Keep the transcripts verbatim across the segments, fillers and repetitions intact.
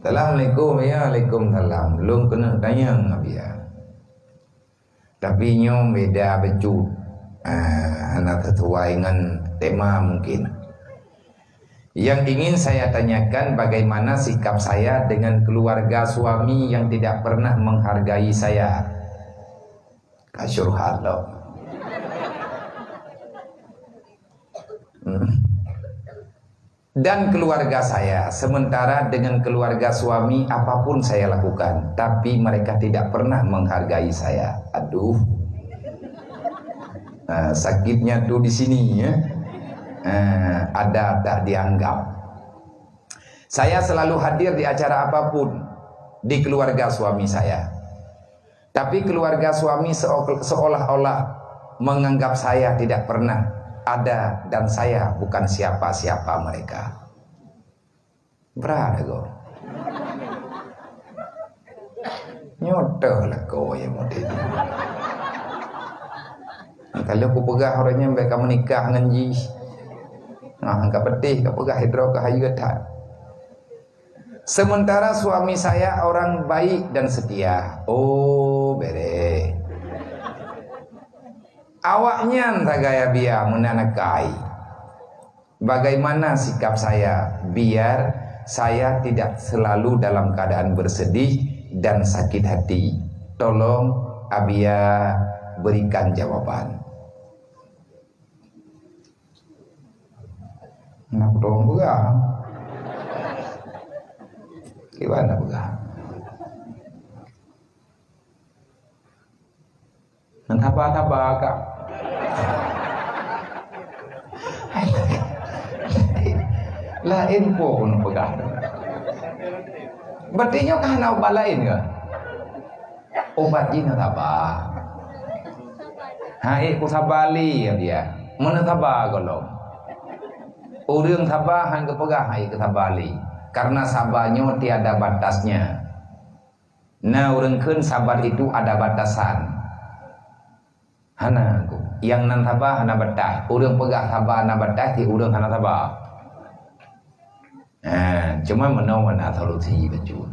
"Assalamualaikum." "Ya, waalaikumsalam." Lôn keuneuk tanyong, Abiya. Tapi nyoe beda bacut. Ah, hana sesuai ngon tema mungkin. Yang ingin saya tanyakan, bagaimana sikap saya dengan keluarga suami yang tidak pernah menghargai saya? Ka syurhat lom. Hmm. Dan keluarga saya, sementara dengan keluarga suami apapun saya lakukan, tapi mereka tidak pernah menghargai saya. Aduh. Nah, sakitnya tuh di sini, ya. Eh, ada tak dianggap. Saya selalu hadir di acara apapun di keluarga suami saya. Tapi keluarga suami seok-, seolah-olah menganggap saya tidak pernah ada dan saya bukan siapa-siapa mereka. Brat lagoe. Nyoe toh lakoe nyang model nyoe. Kalau kupeugah ureueng nyan bèk ka meunikah ngon jih. Nah, ka peuteh ka peugah sidroe ka hayeu that. Sementara suami saya orang baik dan setia. Oh, bereh. Awaknyan sagai Abiya meunan akai. Bagaimana sikap saya biar saya tidak selalu dalam keadaan bersedih dan sakit hati? Tolong Abiya berikan jawaban. Nak dong peugah. Kiban nak peugah. Nyan saba-saba kah. Laén peue pun peugah. Berarti nyoe ka hana ubat laén kah? Ubat jih na saba. Hai, ku saba lé, ya dia. Meunan saba gohlom. Ureueng saba han geupeugah hai keu saba lé. Karena saba nyoe tiada batasnya. Na ureueng kheun sabar itu ada batasan. Hana ku. Nyang nan saba hana batas. Ureueng peugah saba na batas, di ureueng hana saba. Ha, cuma meunoe na solusi bacut.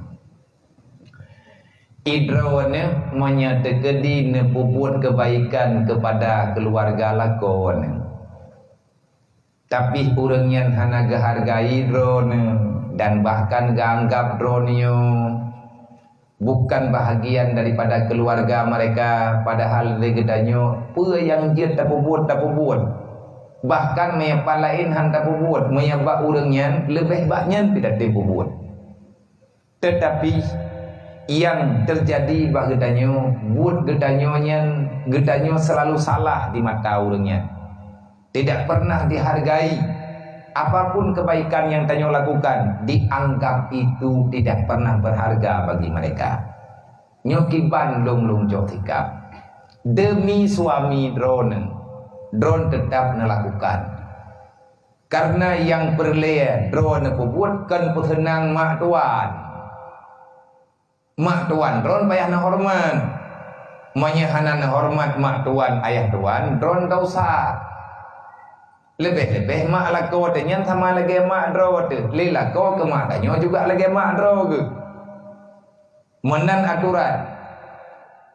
Idroe nyoe meunyoe teukeudi neupeubuet kebaikan kepada keluarga lakoe nyoe. Tapi ureueng nyan hana geuhargai droeneuh dan bahkan geuanggap droeneuh bukan bahagian daripada keluarga mereka, padahal lé geutanyoe peue nyang jeuet tapeubuet, tapeubuet. Bahkan meunyoe pat laén han tapeubuet, meunyoe bak ureueng nyan leubeh bak nyan pih tatem peubuet. Tetapi nyang teujadi bak geutanyoe, buet geutanyoe nyan, geutanyoe selalu salah di mata ureueng nyan. Tidak pernah dihargai. Apapun kebaikan yang tanyoe lakukan, dianggap itu tidak pernah berharga bagi mereka. Nyoe kiban lôn-lôn cok sikap. Demi suami droeneuh, droeneuh tetap neulakukan. Karena nyang peureulée droeneuh peubuet kon peuseunang mak tuan. Mak tuan droeneuh payah neuhoreumat. Meunyoe hana neuhoreumat mak tuan, ayah tuan, droeneuh desya. Leubeh-leubeh mak lakoe teuh nyan sama lagée mak droe teuh. Lé lakoe keu mak tanyoe juga lagée mak droe geuh. Meunan aturan.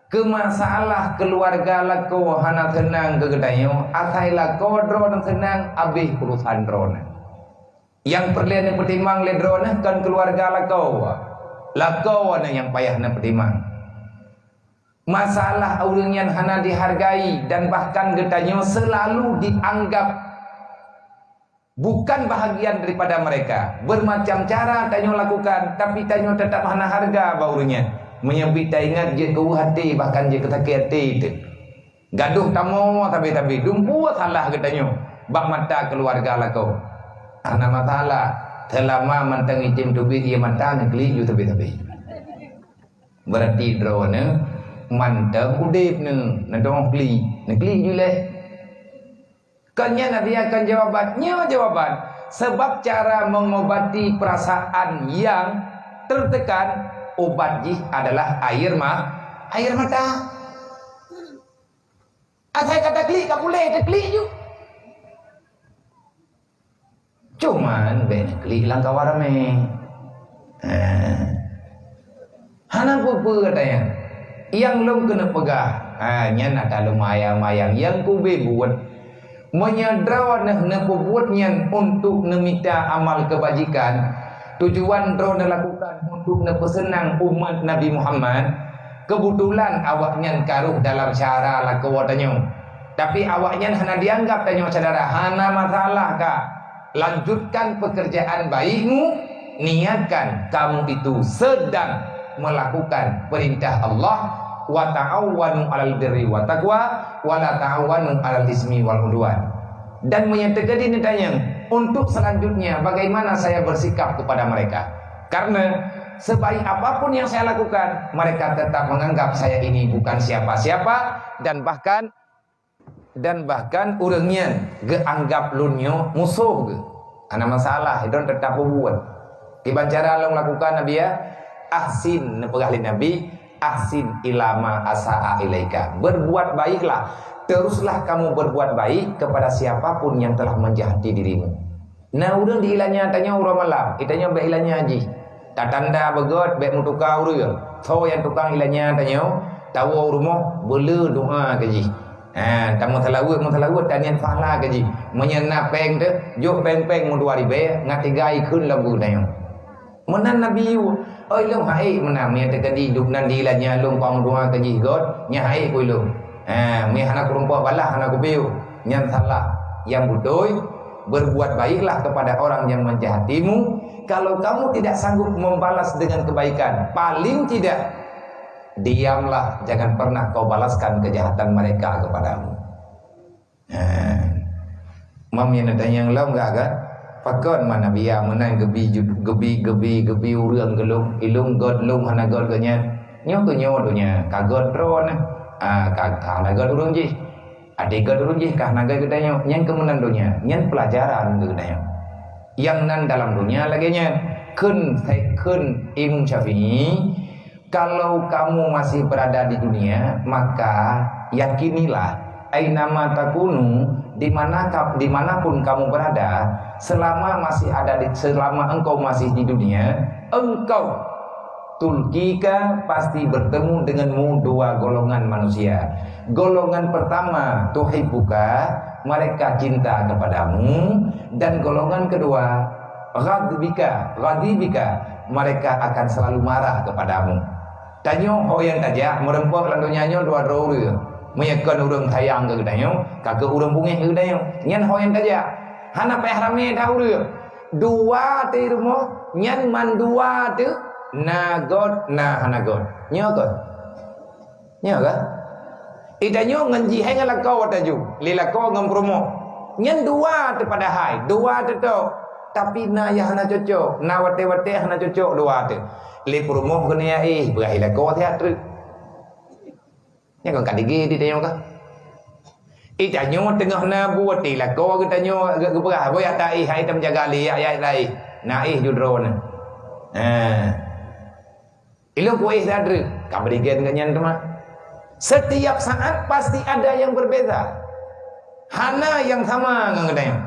Keu masalah keuluwarga lakoe hana seunang keu geutanyoe, asai lakoe droeneuh seunang, abéh urosan droeneuh. Nyang peureulée neupeutimang lé droeneuh kon keuluwarga lakoe. Lakoe nyoe nyang payah neupeutimang. Masalah ureuëng nyan hana dihargai dan bahkan geutanyoe seulalu dianggab bukan bahagian daripada mereka. Bermacam cara tanyoe lakukan, tapi tanyoe teutap hana hareuga bak ureuëng nyan. Meunyoe bit taingat jeuet keu weueh até, bahkan jeuet keu sakét até teuh. Gadôh tamoe sabe-sabe, dumpeue salah geutanyoe bak mata keuluwarga lakoe. Hana masalah, seulama mantong item teubiet ie mata neuklik ju sabe-sabe. Berarti droeneuh mantong udeb neuh, neudong klik, neuklik ju lé. Kon nyan Nabi akan jawaban. Nyoe jawaban. Sebab cara mengobati perasaan yang tertekan, ubat jih adalah air ma-, air mata. Asai ka taklik, ka puléh, taklik ju. Cuman, bèk neuklik lam kawan ramé. Ha, Hana peue-peue gata nyan. Nyang lôn keuneuk peugah, ha, nyan ata lôn mayang-mayang nyang kube buet. Meunyoe droeneuh neupeubuet nyan untuk neumita amal keubajikan, tujuan droeneuh lakukan untuk neupeuseunang umat Nabi Muhammad, keubeutulan awaknyan ka rôh dalam syara lakoe tanyoe. Tapi awaknyan hana jianggab tanyoe syedara, hana masalah ka. Lanjutkan pekerjaan baikmu, niatkan kamu itu sedang melakukan perintah Allah, "Wa ta'awanu 'alal birri wa taqwa, wa la ta'awanu 'alal ismi wal 'udwan." Dan meunyoe teukeudi neutanyong, untuk selanjutnya bagaimana saya bersikap kepada mereka? Karena sebaik apapun yang saya lakukan, mereka tetap menganggap saya ini bukan siapa-siapa dan bahkan dan bahkan ureuëng nyan geuanggab lôn nyoe musoh geuh. Hana masalah, droen teutap peubuet. Kiban cara lôn lakukan Nabi ya, ahsin, neupeugah lé Nabi, "Ahsin ila ma asa'a ilaika." Berbuat baiklah, teruslah kamu berbuat baik kepada siapapun yang telah menjahati dirimu. Na ureuëng di ilanya tanyoe uroe malam, itanyoe bék ilanya jih. Tatanda beugöt bék meutuka ureuëng. Soe nyang tukang ilanya tanyoe, tawoe u rumoh, beule doa keu jih. Ha, tameuseulaweuet-meuseulaweuet taniet pahala keu jih. Meunyoe na péng teuh, jok péng-péng meudua ribée, ngat tiga ikheun lagu tanyoe. Meunan Nabi Ayub, "Oi lôn hai meunan, meunyoe teukeudi duek nan di ilanya lôn kong doa keu jih göt, nyan hai keu lôn. Ha, meunyoe hana kurumpok balah, hana kupiôh, nyan salah. Nyang beutôi, berbuat baiklah kepada orang yang menjahatimu. Kalau kamu tidak sanggup membalas dengan kebaikan, paling tidak diamlah, jangan pernah kau balaskan kejahatan mereka kepadamu." Ha. Mam nyang neutanyong lom gah kan? Pakon ma Nabi ya meunan geubi ju-, geubi, geubi, geubi ureuëng keu lôn, ilôn göt lôn hana göt geuh nyan. Nyoe keu nyoe donya, ka göt droeneuh, ah, ka, ka hana göt ureuëng jih. Até göt ureuëng jih ka hana göt geutanyoe, nyan keu meunan donya, nyan peulajaran keu geutanyoe. Nyang nan dalam donya lagée nyan, kheun, kheun Imam Syafi'i, kalau kamu masih berada di dunia, maka yakinilah, ainama takunu, di mana ka-, di mana pun kamu berada, selama masih ada di, selama engkau masih di dunia, engkau tulkika pasti bertemu denganmu dua golongan manusia. Golongan pertama, tuhibbuka, mereka cinta kepadamu, dan golongan kedua, ghadbika, ghadibika, mereka akan selalu marah kepadamu. Tanyoe ho nyang tajak meureumpok lam donya nyoe dua droe ureuëng. Meunyoe kon ureuëng sayang keu geutanyoe, ka keu ureuëng beungéh keu geutanyoe. Nyan ho nyang tajak. Hana payah ramé that ureuëng. Dua teuh rumoh, nyan mandua teuh na göt, na hana göt. Nyoe kon. Nyoe kan? Itanyoe ngon jih hai ngon lakoe taju, lé lakoe ngon peurumoh. Nyan dua teuh padahai, dua teuh tok. Tapi na nyang hana cocok, na watée-watée hana cocok dua teuh. Lé peurumoh keuneuk ya éh, beurah lakoe siat treuk. Nyan kon ka digi di tanyoe ka. Itanyoe teungoh na buet di lakoe geutanyoe geupeugah, "Boh ya ta éh, hai tam jaga lé ya, ya laén." Na éh ju droeneuh. Ha. Ilôn kuéh that treuk, ka bri gen ngon nyan teuma. Setiap saat pasti ada yang berbeza. Hana yang sama ngon geutanyoe.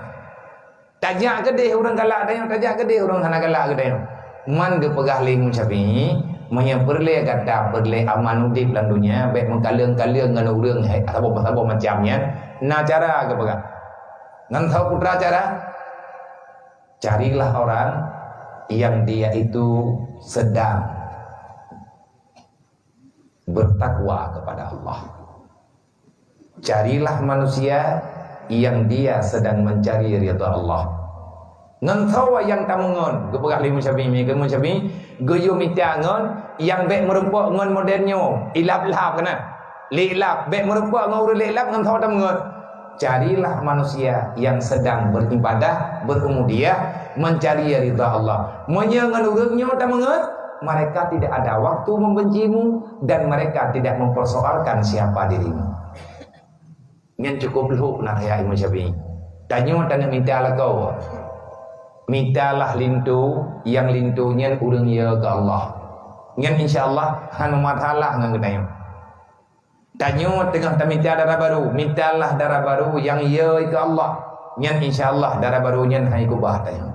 Tajak keudeh ureuëng galak tanyoe, tajak keudeh ureuëng hana galak geutanyoe. Man geupeugah lé Imam Syafi'i, meunyoe peureulée gata peureulée aman udeb lam donya, bék meukaleueng-kaleueng ngon ureuëng hai saboh-saboh macam nyan, na cara geupeugah. Ngon soe putra cara? Carilah orang yang dia itu sedang bertakwa kepada Allah. Carilah manusia yang dia sedang mencari ridha Allah. Ngon soe nyang tameungon, geupeugah lé Imam Syafi'i, Imam Syafi'i geuyue mita ngon nyang bék meureumpok ngon modern nyoe, ilab-lab kana. Lé ilab, bék meureumpok ngon ureuëng lé ilab ngon soe tameungon. Carilah manusia yang sedang beribadah, berubudiyah, mencari ridha Allah. Meunyoe ngon ureuëng nyoe tameungon, mereka tidak ada waktu membencimu dan mereka tidak mempersoalkan siapa dirimu. Nyan cukup lhok na kaya Imam Syafi'i. Tanyoe taneuk mita lakoe. Mitalah linto, nyang linto nyan ureuëng ya keu Allah. Nyan insya Allah hana masalah ngon geutanyoe. Tanyoe teungoh tamita dara barô, mitalah dara barô nyang ya keu Allah. Nyan insya Allah dara barô nyan hai kubah tanyoe.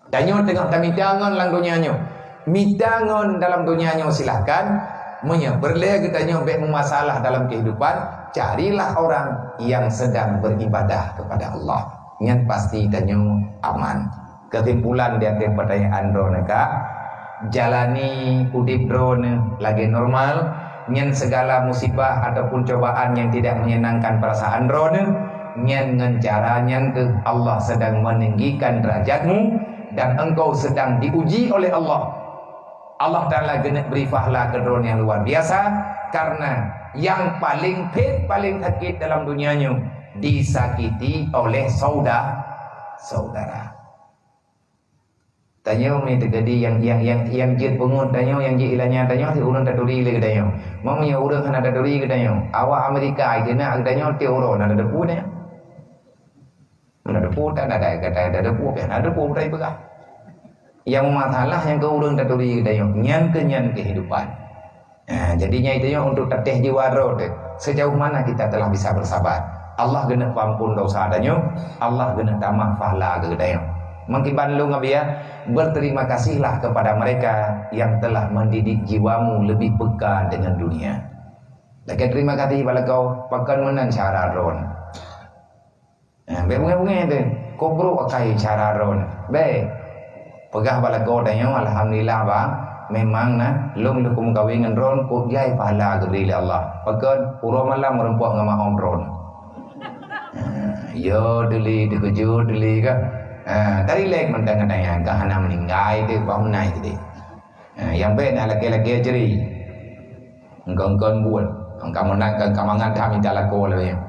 Tanyoe teungoh tamita ngon lam donya nyoe. Mita ngon dalam dunia nyoe silahkan, meunyoe peureulée geutanyoe bék meumasalah dalam kehidupan, carilah orang yang sedang beribadah kepada Allah. Nyan pasti tanyoe aman. Kesimpulan di akhir pertanyaan droeneuh ka, jalani udeb droeneuh lagée normal, nyan segala musibah ataupun cobaan yang tidak menyenangkan perasaan droeneuh, nyan ngon cara nyan keuh Allah sedang meninggikan derajatmu dan engkau sedang diuji oleh Allah. Allah Ta'ala geuneuk bri pahala keu droeneuh nyang luar biasa, karena nyang paléng phet, paléng sakét dalam dunia nyoe disakiti oleh sauda-, saudara. Tanyoe mi teujadi nyang, nyang, nyang, nyang jeuet peungeut tanyoe, nyang jeuet ilanya tanyoe, si ureuëng taturi lé geutanyoe. Meunyoe ureuëng hana taturi geutanyoe, awak Amerika jeuet na geutanyoe tiep uroe na tateupeue tanyoe. Hana teupeue, tak ada, tak ada, tak ada teupeue, hana teupeue, tak peugah. Nyang masalah nyang keu ureuëng taturi geutanyoe, nyan keu nyan kehidupan. Ha, jadi nyan itu nyoe untuk tatéh jiwa droe teuh. Sejauh mana kita telah bisa bersabar? Allah geuneuk peuampun dosa tanyoe, Allah geuneuk tamah pahala keu geutanyoe. Meukiban lôn ngon biya, berterima kasihlah kepada mereka yang telah mendidik jiwamu lebih peka dengan dunia. Lakée terima kasih bak lakoe, pakon meunan cara droeneuh. Ha, bék beungéh-beungéh teuh. Kok brok akai cara droeneuh. Bék. Peugah bak lakoe tanyoe, alhamdulillah, Bang. Memang na, lôn lheueh kumeukawen ngon droeneuh, kok jai pahala geubri lé Allah. Pakon, uroe malam meurumpok ngon mak om droeneuh. Ha, yo, tuli, teukeujot, tuli ka. Ha, tarilek mantong ngon tanyoe, ka hana meuninggai teuh, bah meunai teuh. Ha, nyang bék na lakée-lakée ceri. Engkon-kon buet. Engka meunan ka, ka mangat that mita lakoe lagée nyan.